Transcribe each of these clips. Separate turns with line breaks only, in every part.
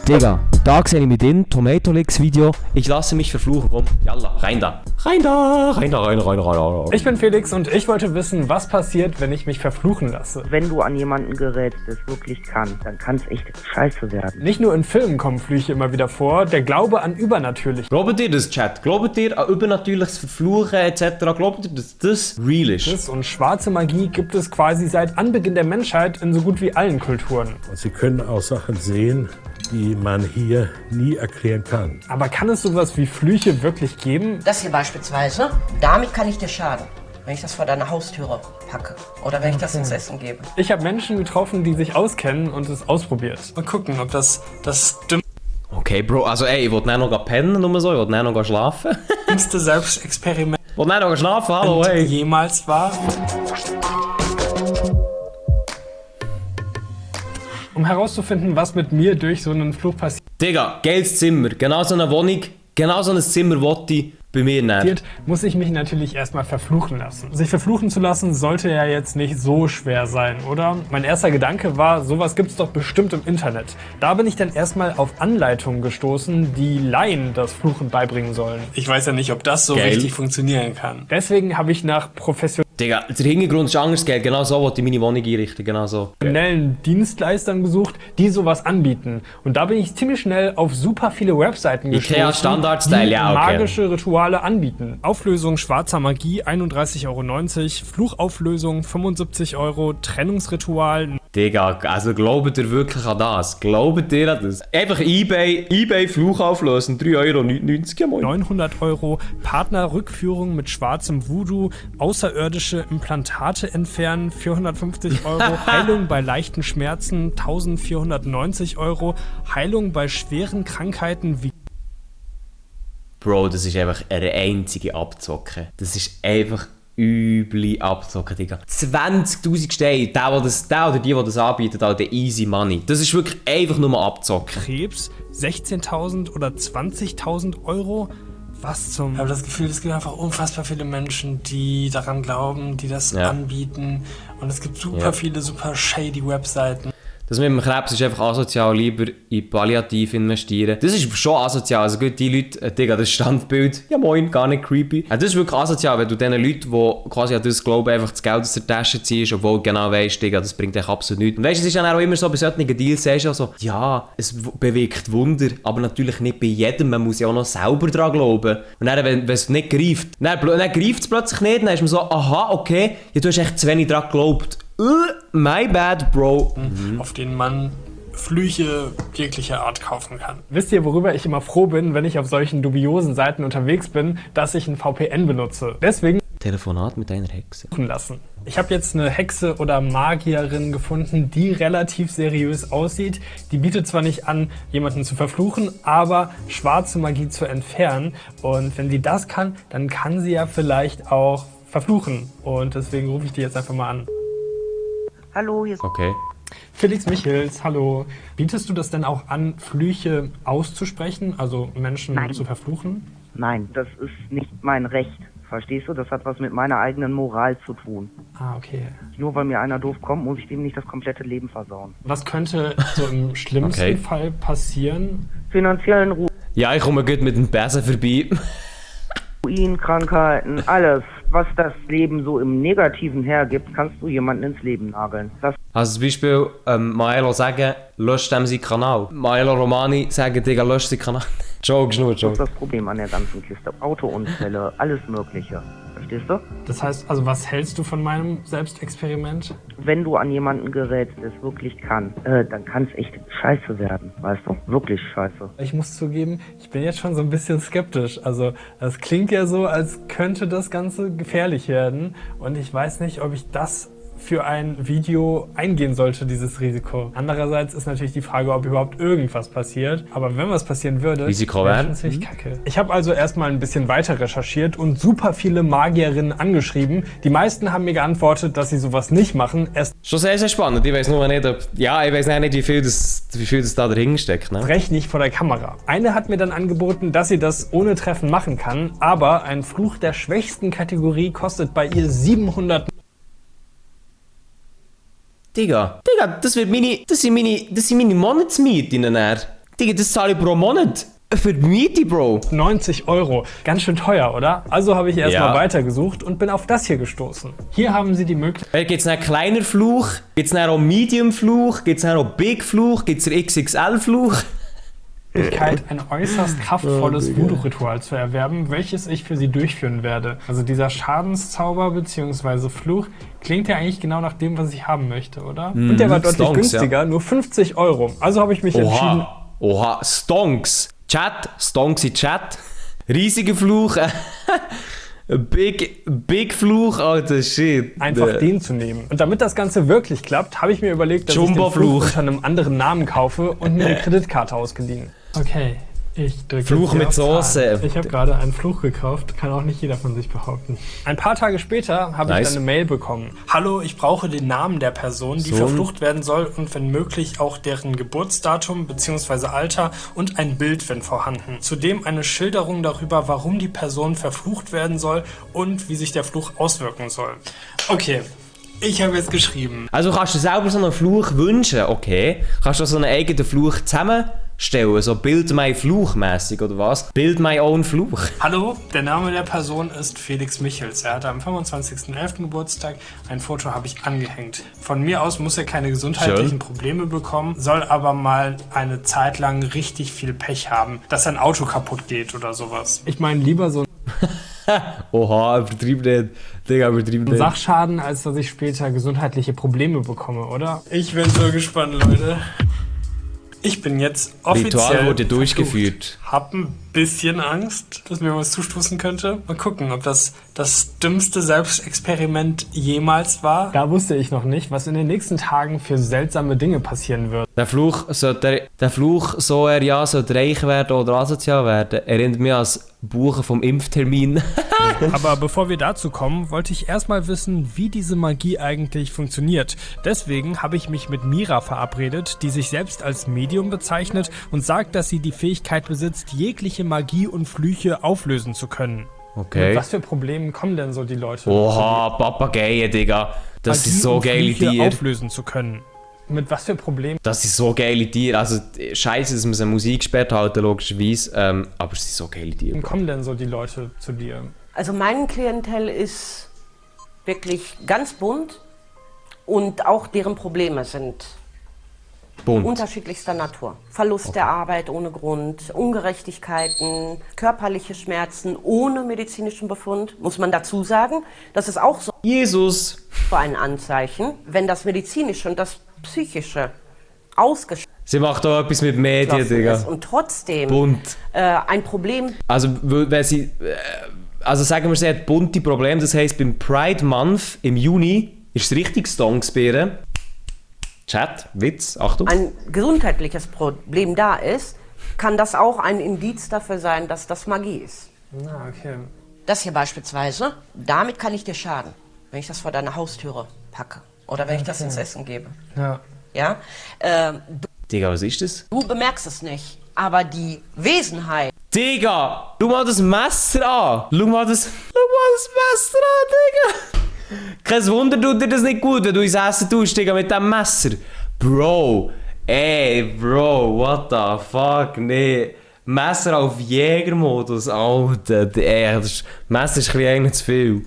Digga, da sehe ich mit dem Tomato-Leaks-Video. Ich lasse mich verfluchen. Komm, yalla, rein da. Rein da, rein da, rein, rein, rein, rein.
Ich bin Felix und ich wollte wissen, was passiert, wenn ich mich verfluchen lasse.
Wenn du an jemanden gerätst, der es wirklich kann, dann kann es echt scheiße werden.
Nicht nur in Filmen kommen Flüche immer wieder vor, der Glaube an Übernatürliches.
Glaubt ihr das, Chat? Glaubt ihr an übernatürliches Verfluchen etc.? Glaubt ihr, dass das real ist?
Und schwarze Magie gibt es quasi seit Anbeginn der Menschheit in so gut wie allen Kulturen.
Und Sie können auch Sachen sehen, die man hier nie erklären kann.
Aber kann es sowas wie Flüche wirklich geben?
Das hier beispielsweise, damit kann ich dir schaden, wenn ich das vor deine Haustüre packe oder wenn ich das ins Essen gebe.
Ich habe Menschen getroffen, die sich auskennen und es ausprobiert. Mal gucken, ob das stimmt.
Okay, Bro, also ey, ich will nicht noch pennen, nur so, ich will nicht noch schlafen.
Dümmste Selbstexperiment
Ich will nicht noch schlafen, hallo, hey.
jemals war. Um herauszufinden, was mit mir durch so einen Fluch passiert,
Digga, geiles Zimmer, genau so eine Wohnung, genau so ein Zimmer wollte ich bei mir nicht.
muss ich mich natürlich erstmal verfluchen lassen. Sich verfluchen zu lassen sollte ja jetzt nicht so schwer sein, oder? Mein erster Gedanke war, sowas gibt's doch bestimmt im Internet. Da bin ich dann erstmal auf Anleitungen gestoßen, die Laien das Fluchen beibringen sollen. Ich weiß ja nicht, ob das so richtig funktionieren kann. Deswegen habe ich nach
Digga, der Hintergrund ist anders, gell? Genau so wollte ich meine Wohnung einrichten, genau so.
professionellen Dienstleistern gesucht, die sowas anbieten. Und da bin ich ziemlich schnell auf super viele Webseiten gestoßen,
Ikea Standard-Style,
die
ja, okay.
magische Rituale anbieten. Auflösung schwarzer Magie 31,90 €, Fluchauflösung 75 €, Trennungsritual.
Digga, also glaubt ihr wirklich an das? Glaubt ihr an das? Einfach eBay Fluch auflösen, 3,99 €, ja moin.
900 €, Partnerrückführung mit schwarzem Voodoo, außerirdische Implantate entfernen, 450 €, Heilung bei leichten Schmerzen, 1490 €, Heilung bei schweren Krankheiten wie
Bro, das ist einfach eine einzige Abzocke. Das ist einfach üble Abzocke, Digga. 20'000 Steine, der oder die das anbietet, Alter, easy money. Das ist wirklich einfach nur mal Abzocke.
Krebs, 16.000 oder 20.000 €. Was zum... Ich habe das Gefühl, es gibt einfach unfassbar viele Menschen, die daran glauben, die das anbieten. Und es gibt super viele, super shady Webseiten.
Das mit dem Krebs ist einfach asozial, lieber in Palliativ investieren. Das ist schon asozial, also gut, die Leute, Digga, das Standbild, ja moin, gar nicht creepy. Das ist wirklich asozial, wenn du diesen Leuten, die quasi an das glauben, einfach das Geld aus der Tasche ziehst, obwohl du genau weisst, Digga, das bringt echt absolut nichts. Und weißt du, es ist dann auch immer so, bei solchen Deals sagst du so, ja, es bewirkt Wunder, aber natürlich nicht bei jedem, man muss ja auch noch selber dran glauben. Und dann, wenn es nicht greift, dann greift es plötzlich nicht, dann ist man so, aha, okay, ja, du hast echt zu wenig dran geglaubt. My bad, Bro.
Auf denen man Flüche jeglicher Art kaufen kann. Wisst ihr, worüber ich immer froh bin, wenn ich auf solchen dubiosen Seiten unterwegs bin, dass ich ein VPN benutze? Deswegen
Telefonat mit einer Hexe.
lassen. Ich habe jetzt eine Hexe oder Magierin gefunden, die relativ seriös aussieht. Die bietet zwar nicht an, jemanden zu verfluchen, aber schwarze Magie zu entfernen. Und wenn sie das kann, dann kann sie ja vielleicht auch verfluchen. Und deswegen rufe ich die jetzt einfach mal an.
Hallo, hier ist
Okay.
Felix Michels, hallo. Bietest du das denn auch an, Flüche auszusprechen, also Menschen zu verfluchen?
Nein, das ist nicht mein Recht. Verstehst du? Das hat was mit meiner eigenen Moral zu tun.
Ah, okay.
Nur weil mir einer doof kommt, muss ich dem nicht das komplette Leben versauen.
Was könnte so im schlimmsten Fall passieren?
Finanziellen Ruin,
Ja, ich komme gut mit dem Besen vorbei.
Krankheiten, alles, was das Leben so im Negativen hergibt, kannst du jemanden ins Leben nageln. Das
Also zum Beispiel Maelo sagen, löscht dem seinen Kanal. Maelo Romani sagen, Digga, löscht seinen Kanal. Jokes, nur
ist
Jokes.
das Problem an der ganzen Kiste. Autounfälle, alles Mögliche. Verstehst du?
Das heißt, also was hältst du von meinem Selbstexperiment?
Wenn du an jemanden gerätst, der es wirklich kann, dann kann es echt scheiße werden. Weißt du? Wirklich scheiße.
Ich muss zugeben, ich bin jetzt schon so ein bisschen skeptisch. Also das klingt ja so, als könnte das Ganze gefährlich werden. Und ich weiß nicht, ob ich das für ein Video eingehen sollte, dieses Risiko. Andererseits ist natürlich die Frage, ob überhaupt irgendwas passiert. Aber wenn was passieren würde,
Risiko
wäre
werden?
schon ziemlich kacke. Ich habe also erstmal ein bisschen weiter recherchiert und super viele Magierinnen angeschrieben. Die meisten haben mir geantwortet, dass sie sowas nicht machen. Erst
Schon sehr, sehr spannend. Ich weiß nur nicht, ob... Ja, ich weiß nicht, wie viel das da dahinter steckt, ne?
recht nicht vor der Kamera. Eine hat mir dann angeboten, dass sie das ohne Treffen machen kann, aber ein Fluch der schwächsten Kategorie kostet bei ihr 700.
Digga, das sind meine Monatsmieten. Digga, das zahle ich pro Monat. Für die Miete, Bro.
90 Euro. Ganz schön teuer, oder? Also habe ich erstmal
Ja.
weitergesucht und bin auf das hier gestoßen. Hier haben Sie die Möglichkeit,
Gibt es einen kleiner Fluch? Gibt es auch Medium Fluch? Gibt es auch Big Fluch? Gibt es einen XXL Fluch?
ein äußerst kraftvolles Voodoo-Ritual zu erwerben, welches ich für Sie durchführen werde. Also dieser Schadenszauber bzw. Fluch klingt ja eigentlich genau nach dem, was ich haben möchte, oder? Und der war deutlich
Stonks,
günstiger, nur 50 Euro. Also habe ich mich entschieden,
Oha, Stonks. Chat, Stonks in Chat. Riesiger Fluch. Big Fluch, Alter, shit.
einfach den zu nehmen. Und damit das Ganze wirklich klappt, habe ich mir überlegt, dass ich den
Jumbo-Fluch.
Fluch unter einem anderen Namen kaufe und mir eine Kreditkarte ausgeliehen. Okay, ich drücke
Fluch
jetzt hier
mit
auf
Soße.
Zahlen. Ich habe gerade einen Fluch gekauft, kann auch nicht jeder von sich behaupten. Ein paar Tage später habe ich
Nice.
dann eine Mail bekommen. Hallo, ich brauche den Namen der Person, die verflucht werden soll und wenn möglich auch deren Geburtsdatum bzw. Alter und ein Bild, wenn vorhanden. Zudem eine Schilderung darüber, warum die Person verflucht werden soll und wie sich der Fluch auswirken soll. Okay, ich habe jetzt geschrieben.
Also kannst du selber so einen Fluch wünschen, okay? Kannst du so einen eigenen Fluch zusammenstellen, so Build My Fluch mäßig oder was? Build My Own Fluch.
Hallo, der Name der Person ist Felix Michels. Er hatte am 25.11. Geburtstag. Ein Foto habe ich angehängt. Von mir aus muss er keine gesundheitlichen Probleme bekommen, soll aber mal eine Zeit lang richtig viel Pech haben, dass sein Auto kaputt geht oder sowas. Ich meine lieber so
Oha, übertrieben nicht. Digga, übertrieben
einen
nicht.
Sachschaden, als dass ich später gesundheitliche Probleme bekomme, oder? Ich bin so gespannt, Leute. Ich bin jetzt offiziell
Ritual wurde
verflucht.
durchgeführt.
Hab ein bisschen Angst, dass mir was zustoßen könnte. Mal gucken, ob das dümmste Selbstexperiment jemals war. Da wusste ich noch nicht, was in den nächsten Tagen für seltsame Dinge passieren wird.
Der Fluch, so er ja sollte reich werden oder asozial werden, erinnert mich an das Buchen vom Impftermin.
Aber bevor wir dazu kommen, wollte ich erstmal wissen, wie diese Magie eigentlich funktioniert. Deswegen habe ich mich mit Mira verabredet, die sich selbst als Medium bezeichnet und sagt, dass sie die Fähigkeit besitzt, jegliche Magie und Flüche auflösen zu können.
Okay.
Mit was für Problemen kommen denn so die Leute?
Oha, Papageien, Digga. Das
Magie
sind so
und
geile
Flüche
Tiere.
auflösen zu können. Mit was für Problemen?
Das sind so geile Tiere. Also, scheiße, dass wir sie Musik gesperrt halten, logischerweise. Aber es sind so geile Tiere.
Kommen denn so die Leute zu dir?
Also mein Klientel ist wirklich ganz bunt und auch deren Probleme sind
Bunt.
unterschiedlichster Natur. Verlust der Arbeit ohne Grund, Ungerechtigkeiten, körperliche Schmerzen ohne medizinischen Befund. Muss man dazu sagen, das ist auch so
Jesus.
ein Anzeichen, wenn das medizinische und das psychische ausgeschlossen
Sie macht auch etwas mit Medien, Digga.
ist und trotzdem
Bunt.
ein Problem
Also, wenn sie. Also, sagen wir, sie hat bunte Probleme. Das heisst, beim Pride Month im Juni ist es richtig Stonks bei ihr. Chat, Witz, Achtung.
ein gesundheitliches Problem da ist, kann das auch ein Indiz dafür sein, dass das Magie ist.
Na, okay.
Das hier beispielsweise, damit kann ich dir schaden, wenn ich das vor deine Haustüre packe oder wenn ich das ins Essen gebe.
Ja.
Ja?
Digga, was ist das?
Du bemerkst es nicht, aber die Wesenheit
Digga, schau mal das Messer an. Schau mal das Messer an, Digga. Kein Wunder tut dir das nicht gut, wenn du ins Essen tust, Digga, mit dem Messer. Bro, Bro, what the fuck, nee. Messer auf Jägermodus, Alter. Das Messer ist ein bisschen zu viel.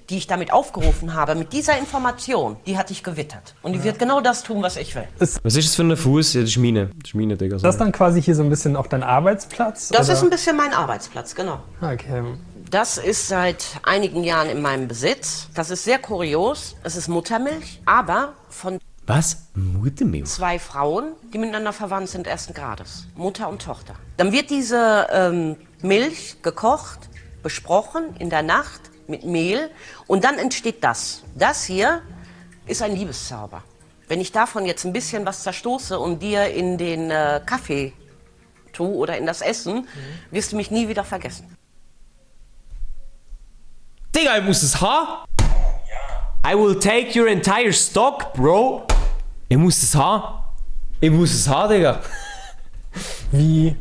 die ich damit aufgerufen habe, mit dieser Information, die hat dich gewittert. Und die wird genau das tun, was ich will.
Was ist das für ein Fuß? Ja, das ist meine. Das ist meine, Digga.
Das ist dann quasi hier so ein bisschen auch dein Arbeitsplatz?
Das
oder?
ist ein bisschen mein Arbeitsplatz, genau.
Okay.
Das ist seit einigen Jahren in meinem Besitz. Das ist sehr kurios. Es ist Muttermilch, aber von
Was? Muttermilch?
2 Frauen, die miteinander verwandt sind ersten Grades. Mutter und Tochter. Dann wird diese Milch gekocht, besprochen in der Nacht mit Mehl und dann entsteht das. Das hier ist ein Liebeszauber. Wenn ich davon jetzt ein bisschen was zerstoße und dir in den Kaffee tue oder in das Essen, wirst du mich nie wieder vergessen.
Digga, ich muss es haben. I will take your entire stock, Bro. Ich muss es haben. Ich muss es haben, Digga.
Wie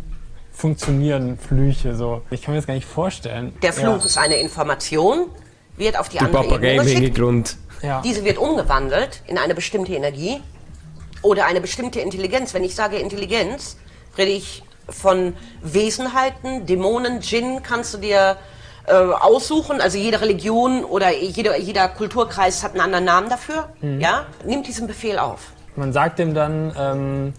funktionieren Flüche so? Ich kann mir das gar nicht vorstellen.
Der Fluch ist eine Information, wird auf die
Der
andere
Papagei
Ebene
im
geschickt.
Hintergrund.
Ja.
Diese wird umgewandelt in eine bestimmte Energie oder eine bestimmte Intelligenz. Wenn ich sage Intelligenz, Rede ich von Wesenheiten, Dämonen, Djinn kannst du dir aussuchen. Also jede Religion oder jeder Kulturkreis hat einen anderen Namen dafür. Ja? Nimmt diesen Befehl auf.
Man sagt dem dann,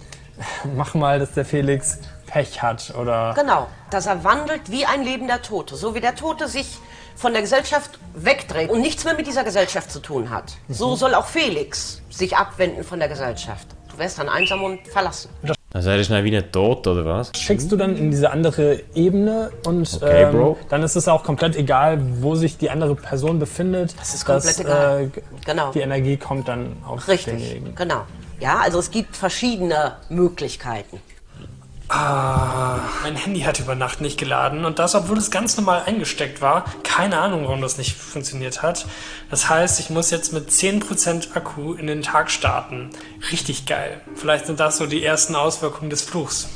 mach mal, dass der Felix Pech hat, oder?
Genau, dass er wandelt wie ein lebender Tote. So wie der Tote sich von der Gesellschaft wegdreht und nichts mehr mit dieser Gesellschaft zu tun hat. So soll auch Felix sich abwenden von der Gesellschaft. Du wärst dann einsam und verlassen.
Also er ist dann wie ein Tod, oder was?
Schickst du dann in diese andere Ebene und
Okay, Bro.
dann ist es auch komplett egal, wo sich die andere Person befindet.
Das ist komplett egal. Genau.
Die Energie kommt dann auf
Richtig,
denjenigen.
genau. Ja, also es gibt verschiedene Möglichkeiten.
Mein Handy hat über Nacht nicht geladen und das, obwohl es ganz normal eingesteckt war. Keine Ahnung, warum das nicht funktioniert hat. Das heißt, ich muss jetzt mit 10% Akku in den Tag starten. Richtig geil. Vielleicht sind das so die ersten Auswirkungen des Fluchs.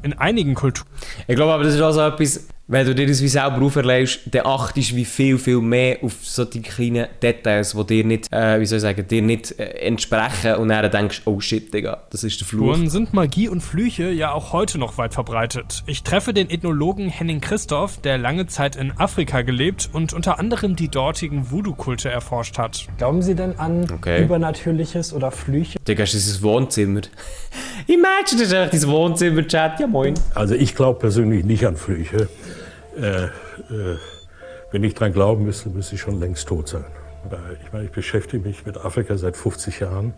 In einigen Kulturen.
Ich glaube aber, das ist auch so etwas, wenn du dir das wie selber auferlegst, dann achtest du wie viel mehr auf so die kleinen Details, die dir nicht, dir nicht entsprechen und dann denkst, oh shit, Digga, das ist der Fluch.
Sind Magie und Flüche ja auch heute noch weit verbreitet. Ich treffe den Ethnologen Henning Christoph, der lange Zeit in Afrika gelebt und unter anderem die dortigen Voodoo-Kulte erforscht hat. Glauben Sie denn an Übernatürliches oder Flüche?
Digga, ist das Wohnzimmer? Imagine, das ist einfach dein Wohnzimmer-Chat, ja moin.
Also ich glaube persönlich nicht an Flüche. Wenn ich dran glauben müsste ich schon längst tot sein. Ich meine, ich beschäftige mich mit Afrika seit 50 Jahren.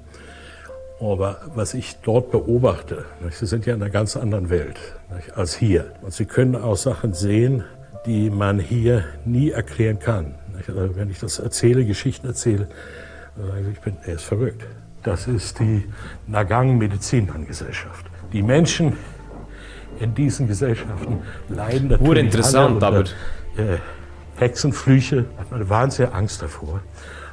Aber was ich dort beobachte, Sie sind ja in einer ganz anderen Welt als hier. Und Sie können auch Sachen sehen, die man hier nie erklären kann. Also wenn ich das erzähle, Geschichten erzähle, dann sage ich, er ist verrückt. Das ist die Nagang-Medizinmann-Gesellschaft. Die Menschen in diesen Gesellschaften leiden natürlich
interessant,
alle unter,
aber
Hexenflüche, hat man wahnsinnige Angst davor.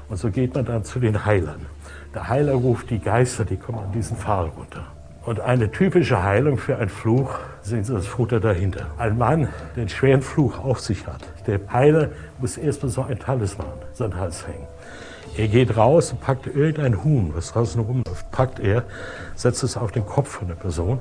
Und so geht man dann zu den Heilern. Der Heiler ruft die Geister, die kommen an diesen Pfahl runter. Und eine typische Heilung für einen Fluch, sehen Sie das Foto dahinter. Ein Mann, der einen schweren Fluch auf sich hat. Der Heiler muss erstmal so ein Talisman so an den Hals hängen. Er geht raus und packt irgendein Huhn, was draußen rumläuft, packt er, setzt es auf den Kopf von der Person.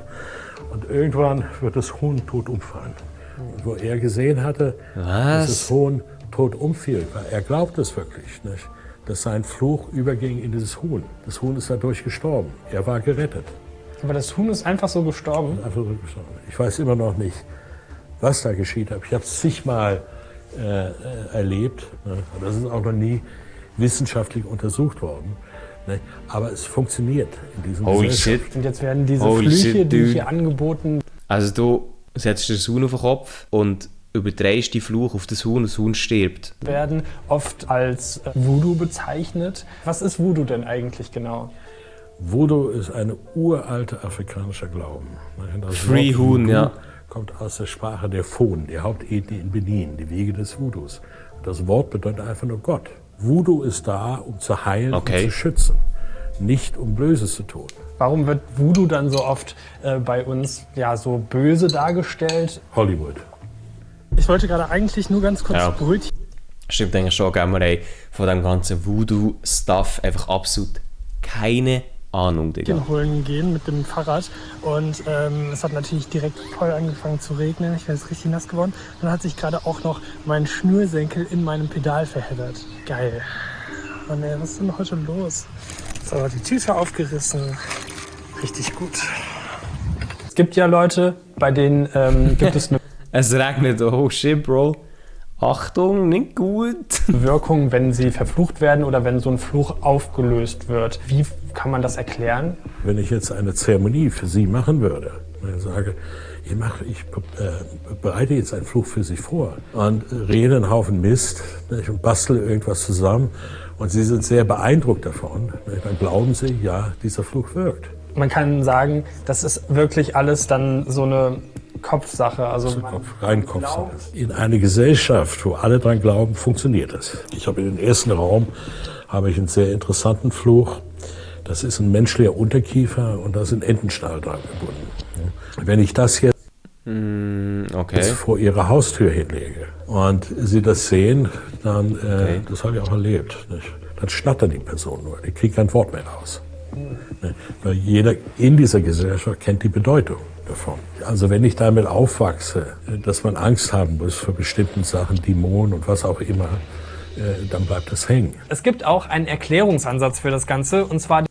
Und irgendwann wird das Huhn tot umfallen. Und wo er gesehen hatte, dass das Huhn tot umfiel, weil er glaubt es wirklich nicht, dass sein Fluch überging in dieses Huhn. Das Huhn ist dadurch gestorben. Er war gerettet.
Aber das Huhn ist einfach so gestorben?
Einfach so gestorben. Ich weiß immer noch nicht, was da geschieht. Ich habe es zigmal erlebt. Das ist auch noch nie wissenschaftlich untersucht worden. Aber es funktioniert in diesem
Und jetzt werden diese Flüche, die hier angeboten...
Also du setzt das Huhn auf den Kopf und überträgst die Fluch auf das Huhn stirbt.
...werden oft als Voodoo bezeichnet. Was ist Voodoo denn eigentlich genau?
Voodoo ist ein uralter afrikanischer Glauben. Das
Free
Wort
Huhn,
Voodoo
ja.
kommt aus der Sprache der Fon, der Hauptethnie in Benin, die Wege des Voodoos. Das Wort bedeutet einfach nur Gott. Voodoo ist da, um zu heilen und zu schützen, nicht um Böses zu tun.
Warum wird Voodoo dann so oft bei uns so böse dargestellt?
Hollywood.
Ich wollte gerade eigentlich nur ganz kurz Brötchen...
Stimmt eigentlich schon, gell, wir haben von dem ganzen Voodoo-Stuff einfach absolut keine Ahnung, Digga.
...holen gehen mit dem Fahrrad und es hat natürlich direkt voll angefangen zu regnen. Ich bin jetzt richtig nass geworden. Dann hat sich gerade auch noch mein Schnürsenkel in meinem Pedal verheddert. Geil. Mann, ey, was ist denn heute los? So, die Tüte aufgerissen. Richtig gut. Es gibt ja Leute, bei denen gibt es eine
Es regnet, oh shit, Bro. Achtung, nicht gut.
Wirkung, wenn sie verflucht werden oder wenn so ein Fluch aufgelöst wird. Wie kann man das erklären?
Wenn ich jetzt eine Zeremonie für Sie machen würde, und ich sage, ich bereite jetzt einen Fluch für Sie vor und rede einen Haufen Mist und bastle irgendwas zusammen und Sie sind sehr beeindruckt davon, dann glauben Sie, ja, dieser Fluch wirkt.
Man kann sagen, das ist wirklich alles dann so eine Kopfsache. Also
rein Kopfsache. In einer Gesellschaft, wo alle dran glauben, funktioniert das. Ich habe in den ersten Raum einen sehr interessanten Fluch. Das ist ein menschlicher Unterkiefer und da sind Entenstahl dran gebunden. Wenn ich das jetzt vor Ihrer Haustür hinlege und Sie das sehen, dann, das habe ich auch erlebt, nicht? Dann schnattern die Person nur, die kriegen kein Wort mehr raus. Weil jeder in dieser Gesellschaft kennt die Bedeutung. davon. Also wenn ich damit aufwachse, dass man Angst haben muss vor bestimmten Sachen, Dämonen und was auch immer, dann bleibt das hängen.
Es gibt auch einen Erklärungsansatz für das Ganze, und zwar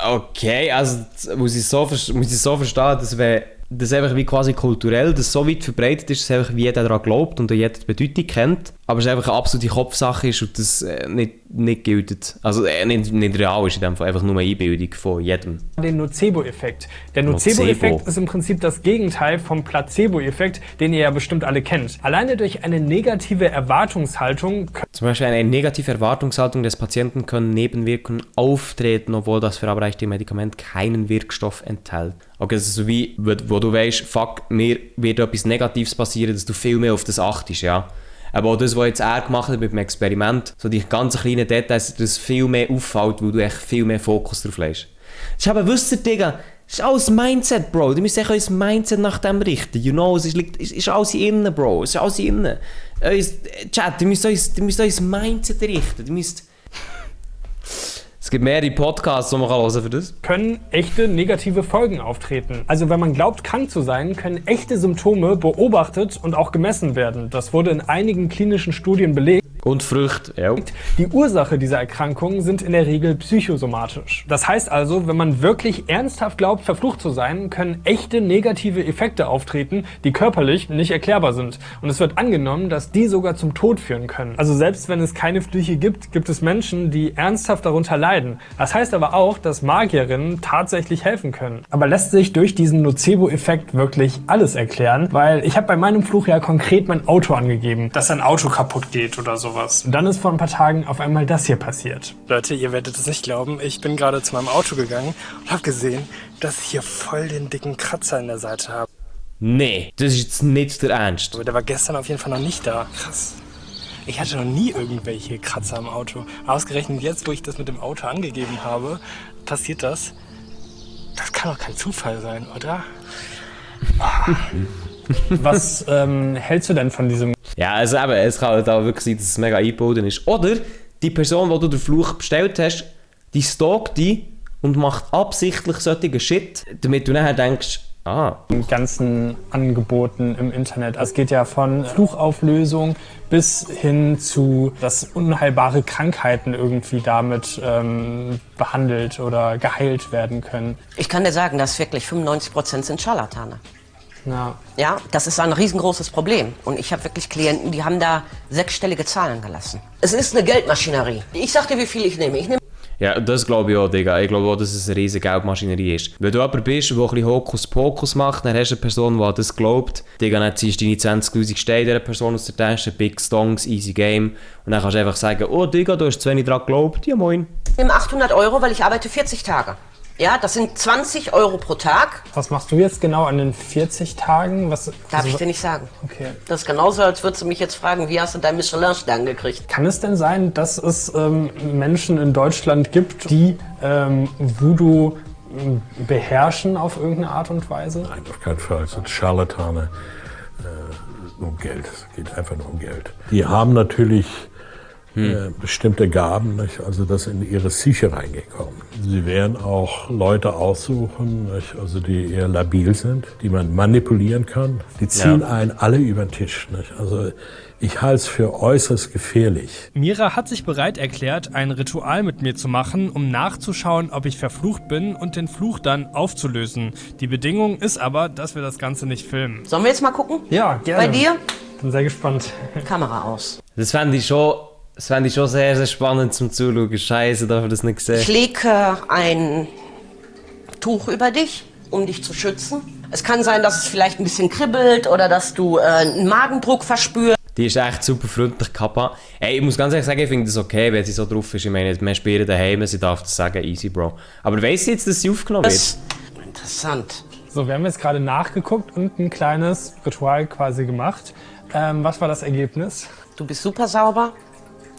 Okay, also muss ich so verstehen, dass wenn das einfach wie quasi kulturell, das so weit verbreitet ist, dass einfach wie jeder daran glaubt und jeder die Bedeutung kennt, aber es einfach eine absolute Kopfsache ist und das nicht gilt. Also nicht real ist in dem Fall, einfach nur eine Einbildung von jedem.
den Nocebo-Effekt. Der Nocebo-Effekt ist im Prinzip das Gegenteil vom Placebo-Effekt, den ihr ja bestimmt alle kennt. Alleine durch eine negative Erwartungshaltung
Zum Beispiel eine negative Erwartungshaltung des Patienten können Nebenwirkungen auftreten, obwohl das verabreichte Medikament keinen Wirkstoff enthält. Okay, das ist so wie, wo du weißt, fuck, mir wird etwas Negatives passieren, dass du viel mehr auf das achtest, ja. Aber auch das, was jetzt er gemacht hat mit dem Experiment, so die ganz kleinen Details, das viel mehr auffällt, weil du echt viel mehr Fokus drauf legst. Das ist aber, wisst ihr, Digga, das ist alles Mindset, Bro. Du müsst euch euer Mindset nach dem richten. You know, es ist alles innen, Bro. Es ist alles innen. Chat, ihr müsst euer Mindset richten. Es gibt mehrere Podcasts, die man hören kann für das.
können echte negative Folgen auftreten. Also wenn man glaubt, krank zu sein, können echte Symptome beobachtet und auch gemessen werden. Das wurde in einigen klinischen Studien belegt.
Und Früchte, ja.
Die Ursache dieser Erkrankungen sind in der Regel psychosomatisch. Das heißt also, wenn man wirklich ernsthaft glaubt, verflucht zu sein, können echte negative Effekte auftreten, die körperlich nicht erklärbar sind. Und es wird angenommen, dass die sogar zum Tod führen können. Also selbst wenn es keine Flüche gibt, gibt es Menschen, die ernsthaft darunter leiden. Das heißt aber auch, dass Magierinnen tatsächlich helfen können. Aber lässt sich durch diesen Nocebo-Effekt wirklich alles erklären? Weil ich habe bei meinem Fluch ja konkret mein Auto angegeben, dass ein Auto kaputt geht oder sowas. Und dann ist vor ein paar Tagen auf einmal das hier passiert.
Leute, ihr werdet es nicht glauben, ich bin gerade zu meinem Auto gegangen und habe gesehen, dass ich hier voll den dicken Kratzer in der Seite habe.
Nee, das ist jetzt nicht der Ernst.
Aber der war gestern auf jeden Fall noch nicht da. Krass. Ich hatte noch nie irgendwelche Kratzer am Auto. Ausgerechnet jetzt, wo ich das mit dem Auto angegeben habe, passiert das. Das kann doch kein Zufall sein, oder?
Was hältst du denn von diesem?
Ja, also eben, es kann halt auch wirklich sein, dass es mega eingebaut ist. Oder die Person, die du den Fluch bestellt hast, die stalkt dich und macht absichtlich solchen Shit, damit du nachher denkst,
ganzen Angeboten im Internet. Es geht ja von Fluchauflösung bis hin zu, dass unheilbare Krankheiten irgendwie damit behandelt oder geheilt werden können.
Ich kann dir sagen, dass wirklich 95% sind Scharlatane.
Ja.
Ja, das ist ein riesengroßes Problem. Und ich habe wirklich Klienten, die haben da sechsstellige Zahlen gelassen. Es ist eine Geldmaschinerie. Ich sag dir, wie viel ich nehme. Ich nehme
ja, das glaube ich auch, Digga. Ich glaube auch, dass es eine riesige Geldmaschinerie ist. Wenn du jemand bist, der ein bisschen Hokuspokus macht, dann hast du eine Person, die an das glaubt. Digga, dann ziehst du deine 20'000 Steine dieser Person aus der Tasche, Big Stongs, easy game. Und dann kannst du einfach sagen, oh Digga, du hast zu wenig dran geglaubt. Ja moin.
Ich nehme 800 €, weil ich arbeite 40 Tage. Ja, das sind 20 € pro Tag.
Was machst du jetzt genau an den 40 Tagen?
Darf ich dir nicht sagen.
Okay.
Das ist genauso, als würdest du mich jetzt fragen, wie hast du deinen Michelin-Stern gekriegt?
Kann es denn sein, dass es Menschen in Deutschland gibt, die Voodoo beherrschen auf irgendeine Art und Weise?
Nein, auf keinen Fall. Es sind Scharlatane. Um Geld. Es geht einfach nur um Geld. Die haben natürlich bestimmte Gaben, nicht? Also das in ihre Psyche reingekommen. Sie werden auch Leute aussuchen, nicht? Also die eher labil sind, die man manipulieren kann. Die ziehen einen alle über den Tisch. Nicht? Also ich halte es für äußerst gefährlich.
Mira hat sich bereit erklärt, ein Ritual mit mir zu machen, um nachzuschauen, ob ich verflucht bin und den Fluch dann aufzulösen. Die Bedingung ist aber, dass wir das Ganze nicht filmen.
Sollen wir jetzt mal gucken?
Ja, gerne.
Bei dir?
Bin sehr gespannt.
Kamera aus.
Das fände ich schon sehr, sehr spannend zum Zuschauen. Scheiße, darf ich das nicht sehen.
Ich lege ein Tuch über dich, um dich zu schützen. Es kann sein, dass es vielleicht ein bisschen kribbelt oder dass du einen Magendruck verspürst.
Die ist echt super freundlich, Kappa. Ey, ich muss ganz ehrlich sagen, ich finde das okay, wenn sie so drauf ist. Ich meine, wir spielen daheim, sie darf das sagen, easy, Bro. Aber weiss sie jetzt, dass sie aufgenommen wird?
Interessant.
So, wir haben jetzt gerade nachgeguckt und ein kleines Ritual quasi gemacht. Was war das Ergebnis?
Du bist super sauber.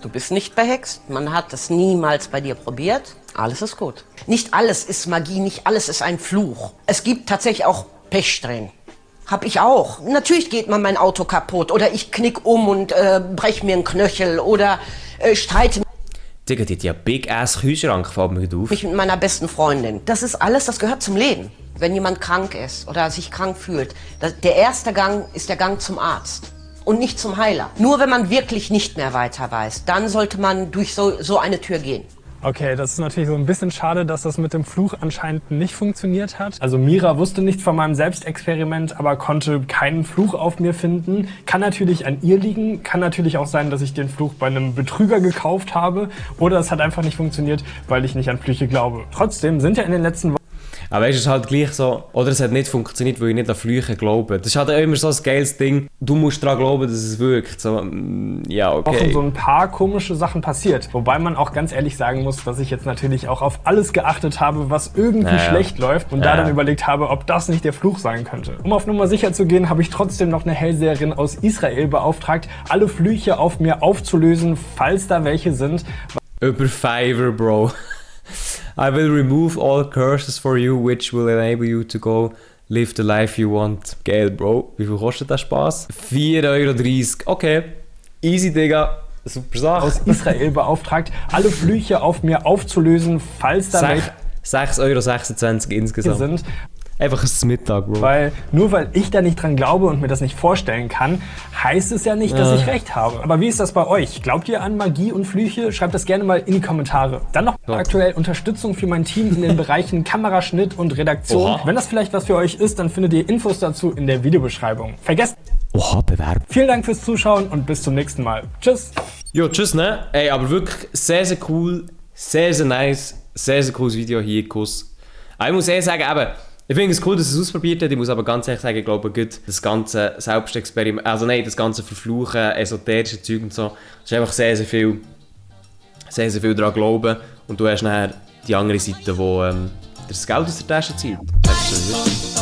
Du bist nicht behext. Man hat das niemals bei dir probiert. Alles ist gut. Nicht alles ist Magie, nicht alles ist ein Fluch. Es gibt tatsächlich auch Pechsträhnen. Hab ich auch. Natürlich geht mal mein Auto kaputt oder ich knick um und brech mir einen Knöchel oder streite.
Digga, die hat ja Big-Ass Kühlschrank, fällt mir auf.
Mich mit meiner besten Freundin. Das ist alles, das gehört zum Leben. Wenn jemand krank ist oder sich krank fühlt, der erste Gang ist der Gang zum Arzt und nicht zum Heiler. Nur wenn man wirklich nicht mehr weiter weiß, dann sollte man durch so eine Tür gehen.
Okay, das ist natürlich so ein bisschen schade, dass das mit dem Fluch anscheinend nicht funktioniert hat. Also Mira wusste nichts von meinem Selbstexperiment, aber konnte keinen Fluch auf mir finden. Kann natürlich an ihr liegen, kann natürlich auch sein, dass ich den Fluch bei einem Betrüger gekauft habe oder es hat einfach nicht funktioniert, weil ich nicht an Flüche glaube. Trotzdem sind ja in den letzten Wochen...
Aber es ist halt gleich so, oder es hat nicht funktioniert, weil ich nicht an Flüche glaube. Das ist halt immer so ein geiles Ding. Du musst daran glauben, dass es wirkt. So, ja, okay.
So ein paar komische Sachen passiert. Wobei man auch ganz ehrlich sagen muss, dass ich jetzt natürlich auch auf alles geachtet habe, was irgendwie schlecht läuft und da dann überlegt habe, ob das nicht der Fluch sein könnte. Um auf Nummer sicher zu gehen, habe ich trotzdem noch eine Hellseherin aus Israel beauftragt, alle Flüche auf mir aufzulösen, falls da welche sind.
Über Fiverr, Bro. I will remove all curses for you, which will enable you to go live the life you want. Geil, Bro. Wie viel kostet der Spaß? 4,30 €. Okay. Easy, Digga. Super Sache.
Aus Israel beauftragt, alle Flüche auf mir aufzulösen, falls da welche
6,26 € insgesamt.
sind.
Einfach ein Mittag, Bro.
Weil nur weil ich da nicht dran glaube und mir das nicht vorstellen kann, heißt es ja nicht, dass ich recht habe. Aber wie ist das bei euch? Glaubt ihr an Magie und Flüche? Schreibt das gerne mal in die Kommentare. Dann noch aktuell Unterstützung für mein Team in den Bereichen Kameraschnitt und Redaktion.
Oha.
Wenn das vielleicht was für euch ist, dann findet ihr Infos dazu in der Videobeschreibung. Vergesst.
Bewerben.
Vielen Dank fürs Zuschauen und bis zum nächsten Mal. Tschüss.
Jo, tschüss, ne? Ey, aber wirklich sehr, sehr cool. Sehr, sehr nice. Sehr, sehr cooles Video hier, Kuss. Aber ich muss ehrlich sagen, eben, ich finde es cool, dass es ausprobiert hat. Ich muss aber ganz ehrlich sagen, ich glaube, gut, das ganze Selbstexperiment, also nein, das ganze Verfluchen, esoterische Zeug und so, ist einfach sehr, sehr viel daran glauben. Und du hast nachher die andere Seite, wo dir das Geld aus der Tasche zieht. Das ist